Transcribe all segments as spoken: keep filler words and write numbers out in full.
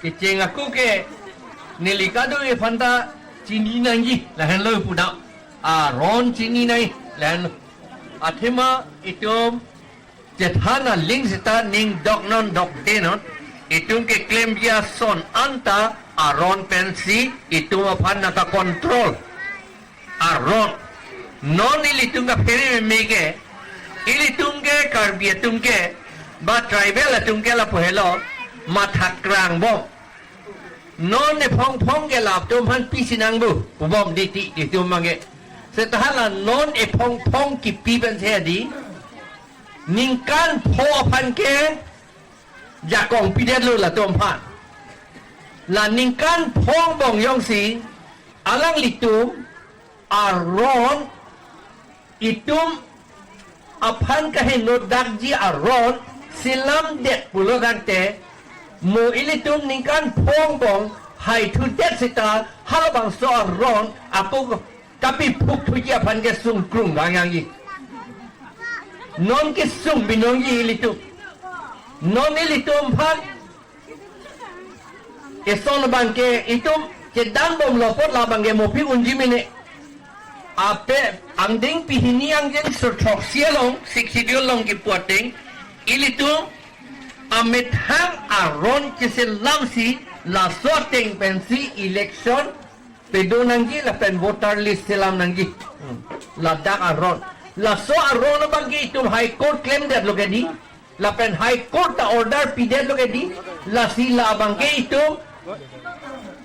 Kecheng ako ke neli kadokave aphanta chini nangji lahenlo pudam. Aron chini nangji lahenlo. Athema itum chethan aling seta ning dok non dok de non. Itum keklemji ason anta aron pensi itum aphan nangka-control. Aron. Non ilitum kaphere meme ke, ilitum ke Karbi atum ke, ba tribal atum ke lapu helo, matha krang bom. Non ephong phong ke latum aphan pisi nangpo, pubom di ti, itum abangke. Seta hala non ephong phong kipi pensi hedi, ningkan pho aphan ke jakong pidetlo latum aphan. La ningkan phong bong jongsi alanglitum aron itum aphan kaheno dakji aron selamdet pulo tangte, mo ilitum ningkan phong bong haithudet seta halabangso aron ako kapiphuk thuji aphan ke sungkrung gang yangji. Non kesung binongji ilitum. Non ilitum aphan eson abangke itum chedan bomlo apot labangke mopi unji mene. Ape angdeng pini hini angjeng sirthroksi along, Sixth Schedule along kipu ateng, ilitum amethang aron cheselamsi laso ateng pensi election pado nangji lapen voter list selam nangji. Hmm. Ladak aron. Laso aron abangke itum High Court klemdetlo ke di. Lapen High Court ta order pidetlo ke di. Lasi la abangke itum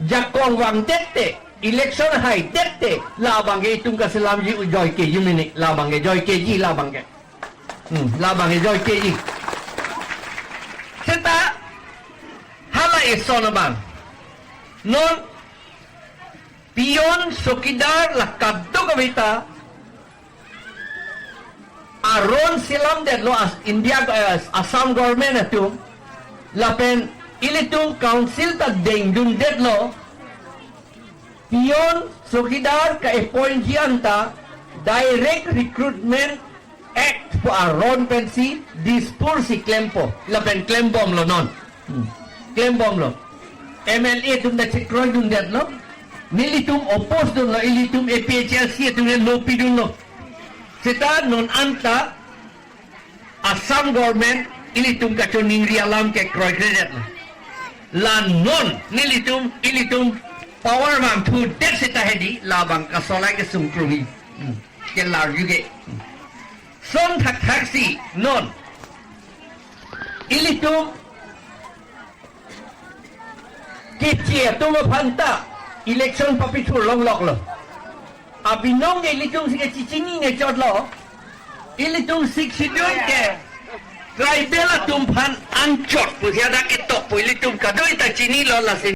jakong vangdet te, election haidet te, la abangke itum kaselamji joikeji mene, la abangke joikeji la abangke. Hmm, la abangke joikeji. Seta hala eson abang. Non peon, chowkidar la kadokave ta aron selamdetlo as India, eh, Assam government atum. Lapen ilitum council ta dengdundetlo. Peon, chowkidar ka-appointji anta Direct Recruitment Act pu aron pensi Dispur si klempo, lapen klembomlo non. Hmm. Klembomlo. M L A atum ta chekroidundetlo. Nelitum oppose dunlo, ilitum A P H L C atum ke lo pidunlo. Seta non anta Assam government ilitum kachoningri alam ke kroikredetlo. La non nelitum, ilitum power vangthudet seta hedi, labang kasolai ke sungkrungji. Hmm. Kelarjuke. Hmm. Son thakthak si non ilitum keche atum aphanta election papithur longloklo. Abinong ke ilitum si kechechinine chotlo. Ilitum Sixth Schedule ke tribal atum aphan anchot pu si hadak ketok pu ilitum kadokave ta chinilo, lasi